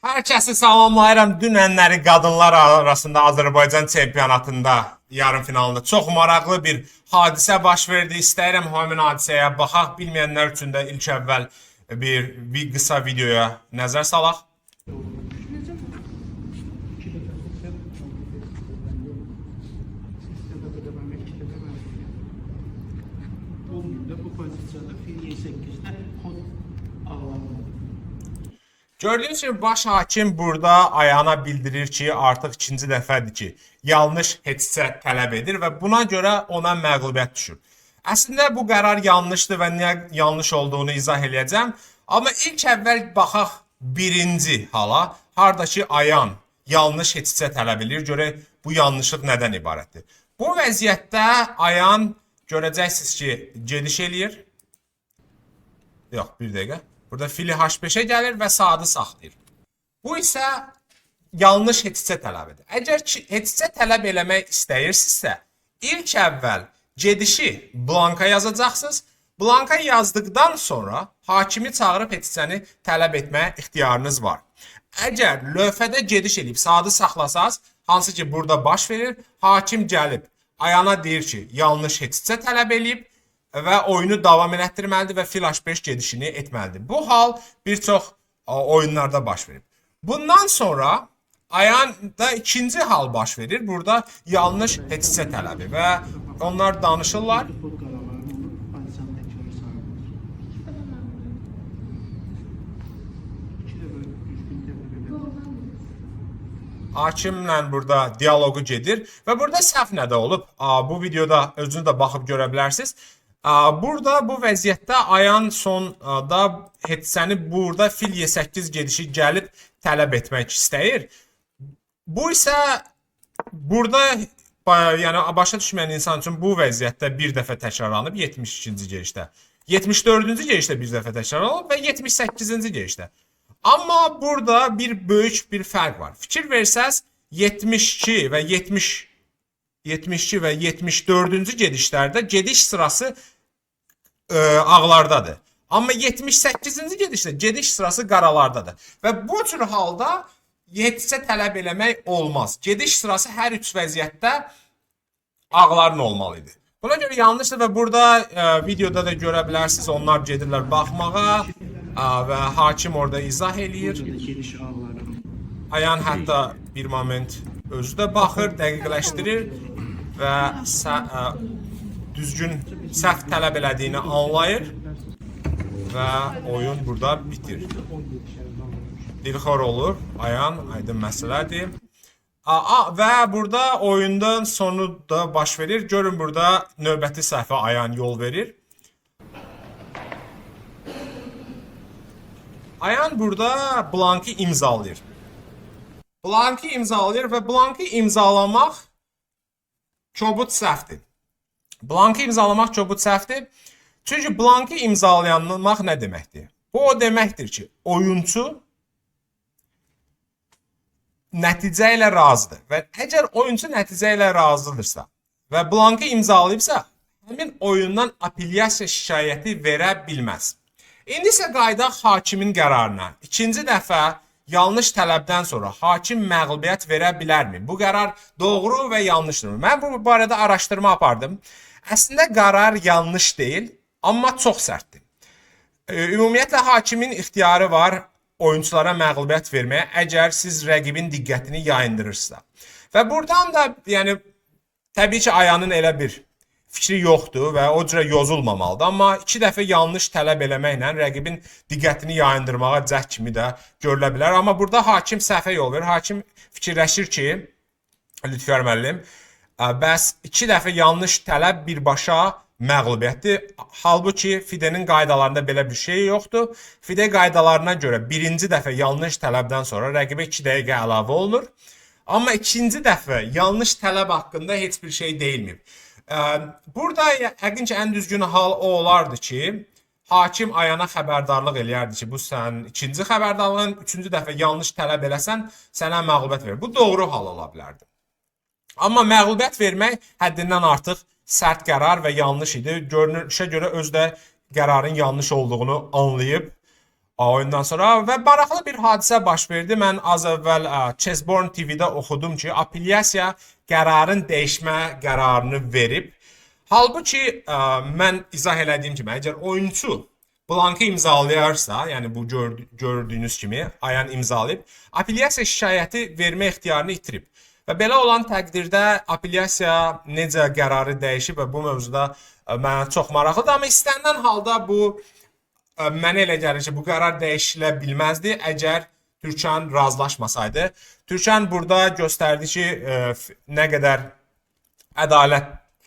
Hər kəsi salamlayıram. Dünənləri qadınlar arasında Azərbaycan çempionatında yarım finalında çox maraqlı bir hadisə baş verdi. İstəyirəm həmin hadisəyə baxaq. Bilməyənlər üçün də ilk əvvəl bir qısa videoya nəzər salaq. İki dəfə iki dəfə mən. Olmuyor da bu pozisiyada fil E8'de xod ağlanmadı. Gördüyünüz kimi baş hakim burada ayağına bildirir ki, artıq ikinci dəfədir ki, yanlış heçsə tələb edir və buna görə ona məğlubiyyət düşür. Əslində bu qərar yanlışdır və niyə yanlış olduğunu izah eləyəcəm. Amma ilk əvvəl baxaq birinci hala, harda ki Ayan yanlış heçsə tələb edir. Görək bu yanlışlıq nədən ibarətdir. Bu vəziyyətdə Ayan görəcəksiniz ki, gediş eləyir. Yox, bir dəqiqə. Burada fili H5-ə gəlir və saatı saxlayır. Bu isə yanlış heçsə tələbidir. Əgər ki, heçsə tələb eləmək istəyirsinizsə, ilk əvvəl gedişi blanka yazacaqsınız. Blanka yazdıqdan sonra hakimi çağırıb heçsəni tələb etməyə ixtiyarınız var. Əgər lövhədə gediş eləyib saatı saxlasaz, hansı ki burada baş verir, hakim gəlib ayağına deyir ki, yanlış heçsə tələb eləyib və oyunu davam elətdirməlidir və fil H5 gedişini etməlidir. Bu hal bir çox oyunlarda baş verib. Bundan sonra Ayanda ikinci hal baş verir. Burada yanlış heçsə tələbi və onlar danışırlar. Xod qaraların olur, pozitsiyanın təkrarı sayılır. İki dəfə düzgün tələb elədi. Hakimlə burada dialoqu gedir və burada səhv nədə olub? Bu videoda özünüz də baxıb görə bilərsiniz. Burada bu vəziyyətdə Ayan sonda heçsəni burada fil E8 gedişi gəlib tələb etmək istəyir. Bu isə burada yəni başa düşməyən insan üçün bu vəziyyətdə bir dəfə təkrarlanıb 72-ci gedişdə. 74-cü gedişdə bir dəfə təkrarlanıb və 78-ci gedişdə. Amma burada bir böyük bir fərq var. Fikir versəz 72 və 70 72 və 74-cü gedişlərdə gediş sırası ağlardadır. Amma 78-ci gedişdə gediş sırası qaralardadır. Və bu cür halda yetsə tələb eləmək olmaz. Gediş sırası hər üç vəziyyətdə ağların olmalı idi. Buna görə yanlışdır və burada videoda da görə bilərsiniz. Onlar gedirlər baxmağa və hakim orada izah eləyir. Ayan hətta bir moment özü də baxır, dəqiqləşdirir və düzgün səhv tələb elədiyini anlayır və oyun burada bitir. 17 şərəfdən olmuş. Dilxor olur, Ayan, aydın məsələdir. Və burada oyundan sonu da baş verir. Görün burada növbəti səhvə Ayan yol verir. Ayan burada blankı imzalayır. Blankı imzalayır və blankı imzalamaq kobud səhvdir. Blankı imzalamaq kobud səhvdir. Çünki blankı imzalamaq nə deməkdir? Bu o deməkdir ki, oyunçu nəticə ilə razıdır və əgər oyunçu nəticə ilə razıdırsa və blankı imzalayıbsa, həmin oyundan apellyasiya şikayəti verə bilməz. İndi isə qayıdaq hakimin qərarına. İkinci dəfə yanlış tələbdən sonra hakim məğlubiyyət verə bilərmi? Bu qərar doğru və yanlışdırmı? Mən bu barədə araşdırma apardım. Əslində qərar yanlış deyil, amma çox sərtdir. Ümumiyyətlə hakimin ixtiyarı var oyunçulara məğlubiyyət verməyə, əgər siz rəqibin diqqətini yayındırırsınızsa. Və buradan da yəni təbii ki, Ayanın elə bir fikri yoxdur və o cürə yozulmamalıdır. Amma iki dəfə yanlış tələb eləməklə rəqibin diqqətini yayındırmağa cəhd kimi də görülə bilər. Amma burada hakim səhvə yol verir. Hakim fikirləşir ki, Lütfiyar müəllim, bəs iki dəfə yanlış tələb birbaşa məğlubiyyətdir. Halbuki FIDE-nin qaydalarında belə bir şey yoxdur. FIDE qaydalarına görə birinci dəfə yanlış tələbdən sonra rəqibə 2 dəqiqə əlavə olunur. Amma ikinci dəfə yanlış tələb haqqında heç bir şey deyilməyib. Burada yəqin ki, ən düzgün hal o olardı ki, hakim Ayana xəbərdarlıq eləyərdi ki, bu sənin ikinci xəbərdarlığın, üçüncü dəfə yanlış tələb eləsən, sənə məğlubiyyət verir. Bu doğru hal ola bilərdi. Amma məğlubiyyət vermək həddindən artıq sərt qərar və yanlış idi. Görünüşə görə özü də qərarın yanlış olduğunu anlayıb. Oyundan sonra və maraqlı bir hadisə baş verdi. Mən az əvvəl Chessborn TV-də oxudum ki, apellyasiya qərarın dəyişmə qərarını verib. Halbuki mən izah elədiyim kimi, əgər oyunçu blankı imzalayarsa, yəni bu gördüyünüz kimi Ayan imzalayıb, apellyasiya şikayəti vermə ixtiyarını itirib. Və belə olan təqdirdə apellyasiya necə qərarı dəyişib və bu mövzuda mənə çox maraqlıdır, amma istənilən halda bu mənə elə gəlir ki, bu qərar dəyişilə bilməzdi əgər Türkan razılaşmasaydı. Türkan burada göstərdi ki, nə qədər ədalət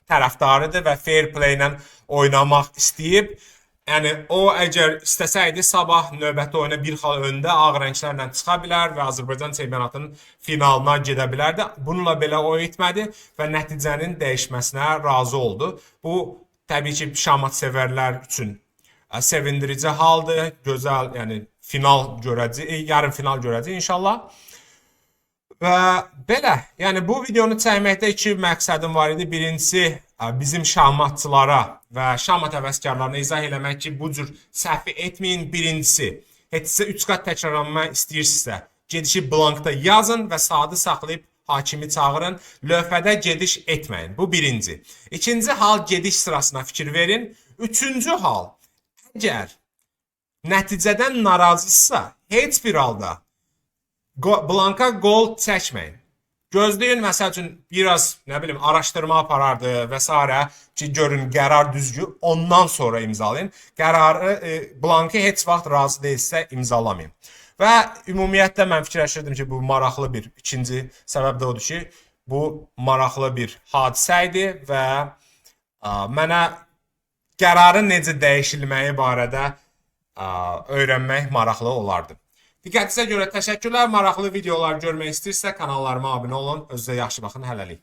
tərəfdarıdır və fair play ilə oynamaq istəyib. Yəni o əgər istəsəydi sabah növbəti oyuna bir xal öndə ağ rənglərlə çıxa bilər və Azərbaycan çempionatının finalına gedə bilərdi. Bununla belə o etmədi və nəticənin dəyişməsinə razı oldu. Bu təbii ki, şahmat sevərlər üçün sevindirici haldır. Gözəl, yəni final görəcəyik, yarım final görəcəyik inşallah. Və belə, yəni bu videonu çəkməkdə iki məqsədim var idi. Birincisi, bizim şahmatçılara və şahmat həvəskarlarına izah eləmək ki, bu cür səhvi etməyin. Birincisi, heç sizə 3 qat təkrarlanma istəyirsinizsə, gedişi blankda yazın və saatı saxlayıb hakimi çağırın. Lövhədə gediş etməyin. Bu birinci. İkinci hal, gediş sırasına fikir verin. Üçüncü hal, əgər nəticədən narazısınızsa, heç bir halda blanka qol çəkməyin. Gözləyin, məsəl üçün biraz, nə bilim, araşdırma aparardı və sairə ki, görün qərar düzgün, ondan sonra imzalayın. Qərarı, blankı heç vaxt razı deyilsə imzalamayın. Və ümumiyyətlə mən fikirləşirdim ki, bu maraqlı bir ikinci səbəb də odur ki, bu maraqlı bir hadisə idi və mənə qərarın necə dəyişilməyi barədə öyrənmək maraqlı olardı. Diqqətinizə görə təşəkkürlər. Maraqlı videolar görmək istəyirsə kanallarıma abunə olun. Özünüzə yaxşı baxın. Hələlik.